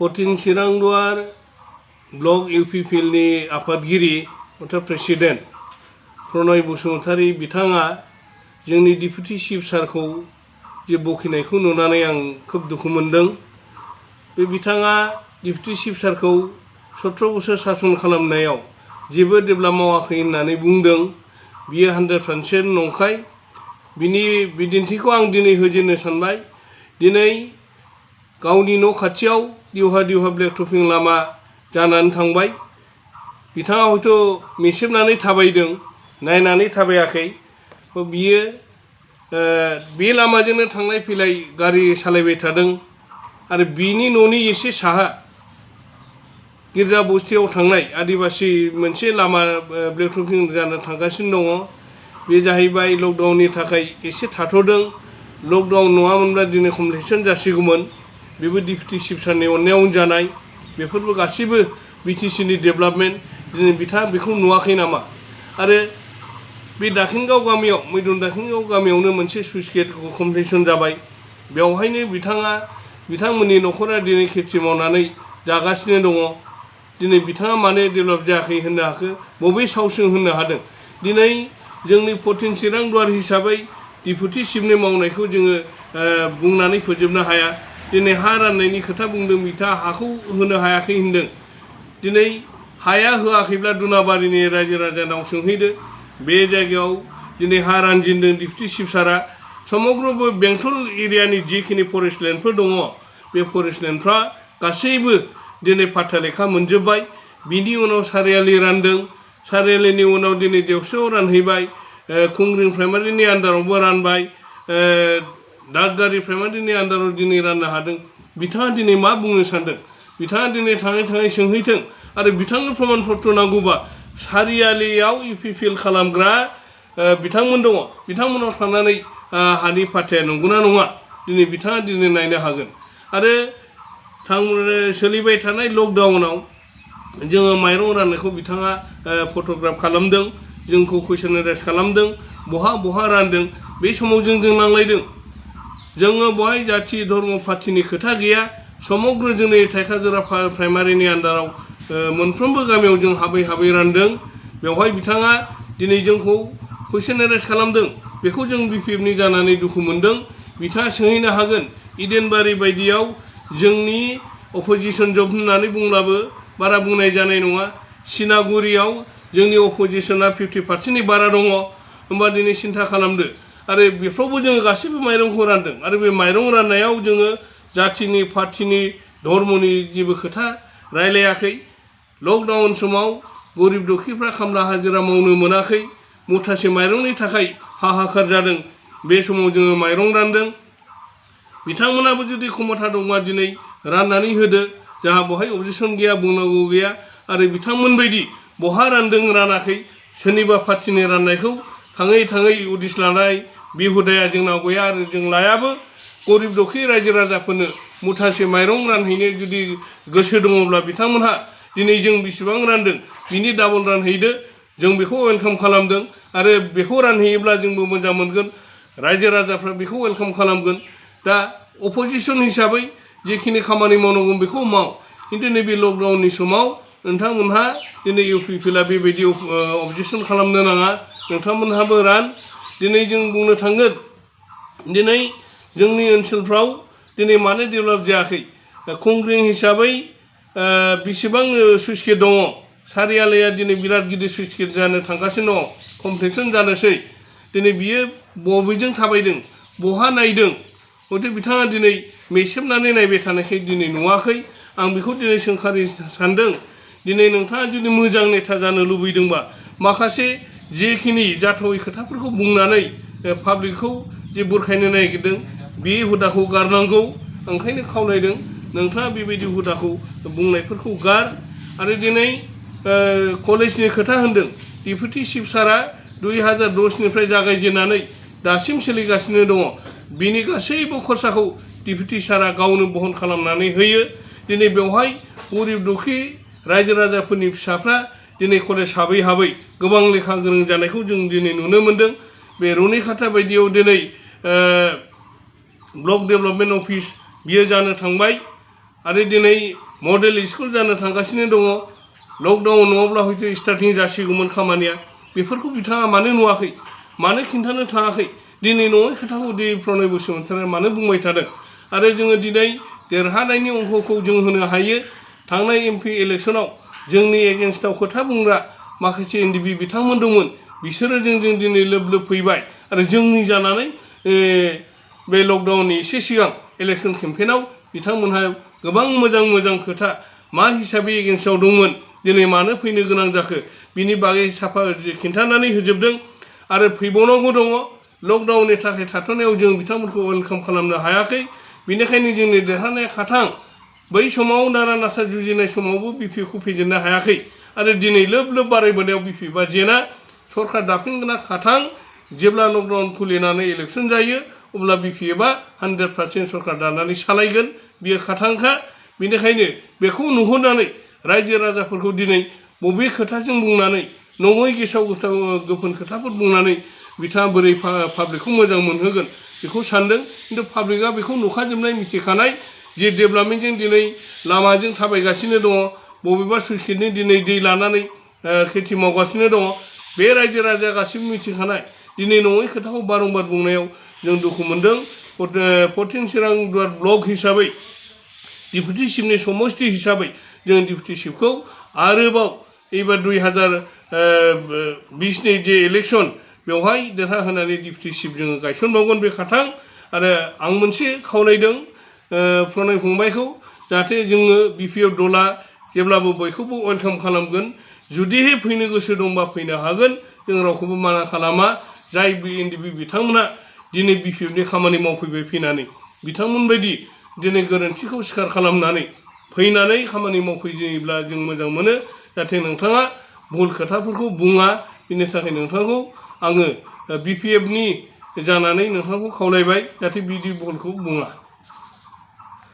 14 चिरांदुवार block UPPL नि आफादगिरि अर्थात प्रेसिडेन्ट प्रणय बसुमतारी बिथाङा जोंनि डिप्युटी चिफ सारखौ जे बखिनायखौ नुनानै आं खोब दुखु मोनदों। बे बिथाङा डिप्युटी चिफ सारखौ 17 बोसोर सासन खालामनायाव जेबो डेभेलप मावाखै होननानै बुंदों। बियो 100% नंखाय। बिनि बिदिन्थिखौ आं दिनै होजेननो सानबाय। दिनै गावनि न' खाथियाव दिवहा ब्लेक टपिं लामा जानानै थांबाय। बिथाङा हयथ' मेसेबनानै थाबायदों, नायनानै थाबायाखै। बियो बे लामाजोंनो थांलाय फैलाय गारि सालायबाय थादों आरो बिनि न'नि एसे साहा गिर्जा बस्तियाव थांनाय आदिबासी मोनसे लामा ब्लेक टपिं जानो थांगासिनो दङ। बे जाहैबाय लकडाउननि थाखाय एसे थाथ'दों। लकडाउन नङामोनब्ला दिनै कमप्लिसन जासिगौमोन। बेबो डिप्युटी चिफ सारनि अननायावनो जानाय। बेफोरबो गासैबो बिटिसि नि डेभेलपमेन्ट। दिनै बिथाङा बेखौ नुवाखै नामा? आरो बे दाखिनगाव गामियाव मैदुन दाखिनगाव गामियावनो मोनसे सुइस गेट कमप्लिसन जाबाय। बेवहायनो बिथांमोननि न'खरा दिनै खेथि मावनानै जागासिनो दङ। दिनै बिथाङा मानो डेभेलप जायाखै होननो हाखो? बबे साहसजों होननो हादों? दिनै जोंनि 14 चिरांदुवार हिसाबै डिप्युटी चिफनि मावनायखौ जोङो बुंनानै फोजोबनो हाया। दिनै हा राननायनि खोथा बुंदों, बिथाङा हाखौ होनो हायाखै होनदों। दिनै हाया होआखैब्ला दुनाबारिनि रायजो राजानाव सोंहैदो। बे जायगायाव दिनै हा रानजेनदों डिप्युटी चिफ सारा। समग्र बेंटल एरियानि जिखिनि फरेस्ट लेन्डफोर दङ, बे फरेस्ट लेन्डफ्रा गासैबो दिनै फाट्टा लेखा मोनजोब्बाय। बिनि उनाव सारियालि रानदों। सारियालिनि उनाव दिनै देवस्रायाव रानहैबाय। खुंग्रिं प्राइमारिनि आन्दारावबो रानबाय। दादगारि प्राइमारिनि आन्दाराव दिनै राननो हादों। बिथाङा दिनै मा बुंनो सानदों? बिथाङा दिनै थाङै सोंहैथों। आरो बिथांनो प्रमाण पत्र नांगौबा सारियालियाव इउपिपिएल खालामग्रा बिथांमोन दङ। बिथांमोनाव थांनानै हानि फाट्टाया नंगौना नङा दिनै बिथाङा दिनै नायनो हागोन। आरो सोलिबाय थानाय लकडाउनाव जोङो माइरं राननायखौ बिथाङा फट'ग्राफ खालामदों। जोंखौ कुइसन एराइज खालामदों। बहा रानदों? बे समाव जों नांलायदों। जोङो बेवहाय जाथि धर्म पार्टिनि खोथा गैया। समग्र जोंनि थाइखाजोरा प्राइमारिनि आन्दाराव मोनफ्रोमबो गामियाव जों हाबै रानदों। बेवहाय बिथाङा दिनै जोंखौ कुइसन एराइज खालामदों। बेखौ जों बिपिएफनि जानानै दुखु मोनदों। बिथाङा सोंहैनो हागोन। इडेनबारि बायदियाव जोंनि अपोजिसन जब होननानै बुंब्लाबो बारा बुंनाय जानाय नङा। सिनागुरियाव जोंनि अपोजिसना 50% बारा दङ। होमबा दिनै सिन्था खालामदो। आरो बेफ्रावबो जोङो गासैबो माइरंखौ रानदों। आरो बे माइरं राननायाव जोङो जाथिनि पार्टिनि धर्मनि जेबो खोथा रायलायाखै। लकडाउन समाव गरिब दुखिफ्रा खामला हाजिरा मावनो मोनाखै। मुथासे माइरंनि थाखाय हाहाकार जादों। बे समाव जोङो माइरं रानदों। बिथांमोनाबो जुदि क्षमता दंबा दिनै राननानै होदो। जोंहा बहाय अबजेक्सन गैया, बुंनांगौ गैया। आरो बिथांमोन बायदि बहा रानदों रानाखै सोरनिबा पार्टिनि राननायखौ थाङै उदिस लानाय बे हुदाया जोंनाव गैया आरो जों लायाबो। गरिब दुखि रायजो राजाफोरनो मुथासे माइरं रानहैनो जुदि गोसो दङब्ला बिथांमोनहा दिनै जों बेसेबां रानदों बिनि डाबल रानहैदो। जों बेखौ वेलकाम खालामदों। आरो बेखौ रानहैयोब्ला जोंबो मोजां मोनगोन। रायजो राजाफ्रा बेखौ वेलकाम खालामगोन। दा अपोजिसन हिसाबै जेखिनि खामानि मावनांगौ बेखौ माव। खिन्थु नैबे लकडाउननि समाव नोंथांमोनहा दिनै इउपिपिएलआ बेबायदि अबजेक्सन खालामनो नाङा। नोंथांमोनहाबो रान। दिनै जों बुंनो थांगोन। दिनै जोंनि ओनसोलफ्राव दिनै मानो डेभेलप जायाखै? खुंग्रिं हिसाबै बेसेबां सुइस गेट दङ? सारियालिया दिनै बिराद गिदिर सुइस गेट जानो थांगासिनो दङ। कमप्लिसन जानोसै। दिनै बियो बबेजों थाबायदों? बहा नायदों? हयथ' बिथाङा दिनै मेसेबनानै नायबाय थानायखाय दिनै नुवाखै। आं बेखौ दिनै सोंखारि सानदों। दिनै नोंथाङा जुदि मोजां नेता जानो लुबैदोंबा माखासे जेखिनि जाथावै खोथाफोरखौ बुंनानै पाब्लिकखौ जे बुरखायनो नागिरदों बे हुदाखौ गारनांगौ। ओंखायनो खावलायदों नोंथाङा बेबायदि हुदाखौ बुंनायफोरखौ गार। आरो दिनै कलेजनि खोथा होनदों। डिप्युटी चिफ सारा 2010 निफ्राय जागायजेननानै दासिम सोलिगासिनो दङ। बिनि गासैबो खरसाखौ डिप्युटी सारा गावनो बहन खालामनानै होयो। दिनै बेवहाय गरिब दुखि रायजो राजाफोरनि फिसाफ्रा दिनै कलेज हाबै गोबां लेखा गोरों जानायखौ जों दिनै नुनो मोनदों। बे रुनिखाता बायदियाव दिनै ब्लक डेभेलपमेन्ट अफिस बियो जानो थांबाय। आरो दिनै मडेल स्कुल जानो थांगासिनो दङ लकडाउन नङाब्ला हयथ' स्टार्टिं जासिगौमोन खामानिया बेफोरखौ बिथाङा मानो नुवाखै मानो खिन्थानो थाङाखै दिनै नङै खोथाखौ दि प्रनय बसुमतारिया मानो बुंबाय थादों आरो जोङो दिनै देरहानायनि अंकखौ जों होनो हायो थांनाय MP इलेक्सनाव जोंनि एगेन्स्टआव खोथा बुंग्रा माखासे एनडिबि बिथांमोन दंमोन बिसोरो जोंजों दिनै लोब लोब फैबाय आरो जोंनि जानानै बे लकडाउननि एसे सिगां इलेक्सन केम्पेइनाव बिथांमोनहा गोबां मोजां मोजां खोथा मा हिसाबै एगेन्स्टआव दंमोन दिनै मानो फैनो गोनां जाखो बिनि बागै साफा खिन्थानानै होजोबदों आरो फैबावनांगौ दङ लकडाउननि थाखाय थाथ'नायाव जों बिथांमोनखौ वेलकाम खालामनो हायाखै बेनिखायनो जोंनि देरहानाया खाथां बै समाव नारा नाथा जुजिनाय समावबो बिपिखौ फेजेननो हायाखै आरो दिनै लोब लोब बारायबोनायाव बिपि बा जेना सरकार दाफिनगोना खाथां जेब्ला लकडाउन खुलिनानै इलेक्सन जायो अब्ला बिपिएफआ 100% सरकार दानानै सालायगोन बियो खाथांखा बेनिखायनो बेखौ नुहुरनानै रायजो राजाफोरखौ दिनै बबे खोथाजों बुंनानै नङै गेसाव गोफोन खोथाफोर बुंनानै बिथाङा बोरै पाब्लिकखौ मोजां मोनहोगोन बेखौ सानदों खिन्थु पाब्लिकआ बेखौ नुखाजोबनाय मिथिखानाय जे डेभेलपमेन्टजों दिनै लामाजों थाबायगासिनो दङ बबेबा सुइस गेटनि दिनै दै लानानै खेथि मावगासिनो दङ बे रायजो राजाया गासिबो मिथिखानाय दिनै नङै खोथाखौ बारंबार बुंनायाव जों दुखु मोनदों पथिन चिरां दुवार ब्लक हिसाबै डिपुटि चिफनि समस्ति हिसाबै जों डिपुटि चिफखौ आरोबाव एबार 2020नि जे इलेक्सन बेवहाय देरहाहोनानै डिपुटि चिफ जोङो गायसनबावगोन बे खाथां आरो आं मोनसे खावलायदों प्रनय फंबायखौ जाहाथे जोङो बिपिएफ दला जेब्लाबो बयखौबो वेलकाम खालामगोन जुदिहाय फैनो गोसो दंबा फैनो हागोन जों रावखौबो माना खालामा जाय एनडिबि बिथांमोना दिनै बिपिएफनि खामानि मावफैबाय फैनानै बिथांमोन बायदि दिनै गोरोन्थिखौ स्वीकार खालामनानै फैनानै खामानि मावफैयोब्ला जों मोजां मोनो जाहाथे नोंथाङा भुल खोथाफोरखौ बुङा बिनि थाखाय नोंथांखौ आङो बिपिएफनि जानानै नोंथांखौ खावलायबाय जाहाथे बिदि भुलखौ बुङा